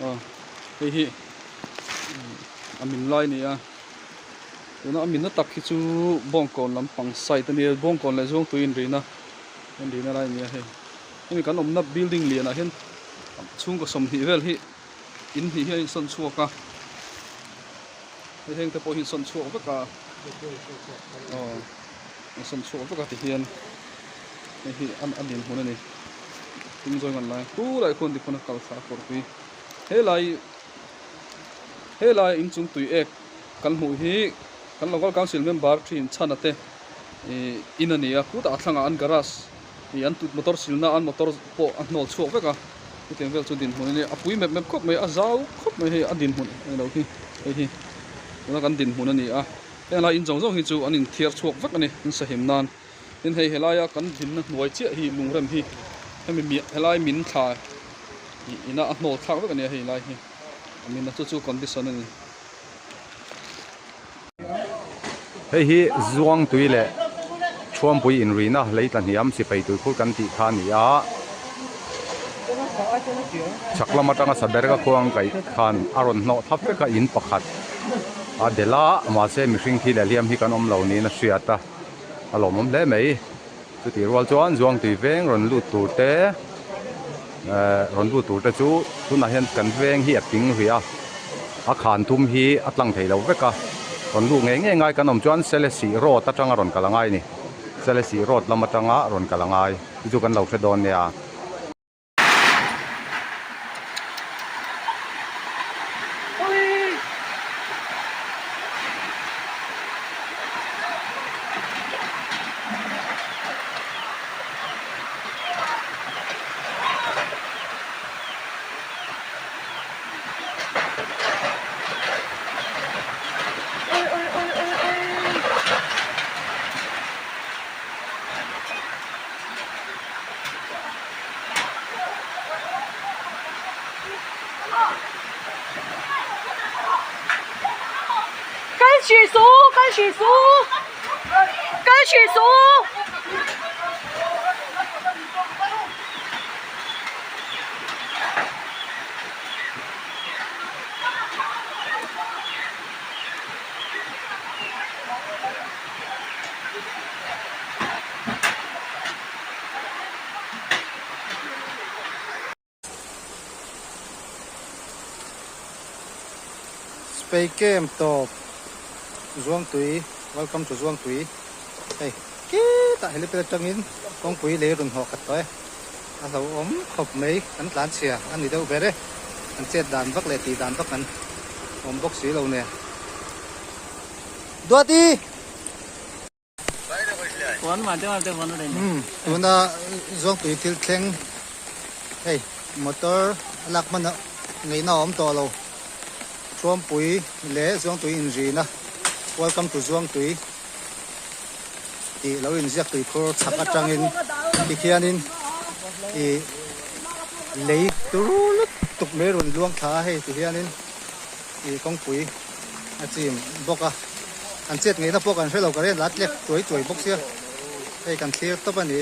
Aw hei hi a min lai a ni a tuna a minna tak hi chu bawngkawn lampang side a nia bawngkawn leh zuangtui inrina inrina lai a ni a hei hemi kan awmna building lianah hian chhungkaw 20 vel hi in hnih hi a insawn chhuak a hei heng te pawh hi insawn chhuak vek a aw insawn chhuak vek a tihian hei hi a dinhmun a ni. Tung zawi ngan lai khulai khuan tikhawn a kal thla a kawrpui helai helai inchung tui ek kan hmuh hi kan local council member thin chhana te ih in a ni a khutah a thlangah an garage ih an tut motor silna an motor pawh a hnawl chhuak vek a hetiang vel chu dinhmun a nia a pui mep mep khawp mai a zau khawp mai hei a dinhmun a lo hi hei hi tuna kan dinhmun a ni a heng lai in zawng zawng hi chu an inthiar chhuak vek a ni an sahim nan. Tin hei helaia kan dinna hnuai chiah hi lungrem hi hemi miah helai min thla ih ina a hnawl thlak vek a nia hei lai hi a min a chu chu condition a ni. Hei hi Zuangtui leh Thuampui inrina lei tla hniam sipai tuikhur kan tih kha a ni a. Chhak lam atanga Saberga khuang kaih khan a rawn hnawh thap vek a in pakhat a delh a mahse mihring thi leh hliam hi kan awm lo niin a hriat a. A lawmawm hle mai chutih rual chuan Zuangtui veng rawn lut tur te ehh rawn lut tur te chu tunah hian kan veng hi a ping rih a a khan thum hi a tlang thei lo vek a rawn lut ngei ngei ngai kan awm chuan Selesih road atanga rawn kal a ngai a ni Selesih road lam atanga rawn kal a ngai chu chu kan lo hre dawn nia. Kal hrih suh u, kal hrih suh u, kal hrih suh u. Spei kem tawp Zuangtui welcome to Zuangtui hei khitah helipad atangin kawngpui lei rawn hnawh khat tawh e a hlauhawm khawp mai kan tlan chhia a ni deuh ber e an chet dan vak leh tih dan vak an awm bawk si lo nen Duati! Tuna Zuangtui thil thleng hei motor a lak hman a ngeihna a awm tawh lo Thuampui leh Zuangtui inrina Welcome to Zuangtui tih lo inziak tuikhur chhak atangin tikhianin ih lei tur lutuk mai rawn luang thla a hei tihianin ih kawngpui a chim bawk a an chet ngeihna pawh kan hrelo ka ren la tlek chuai chuai bawk sia hei kan thlir tawp a ni.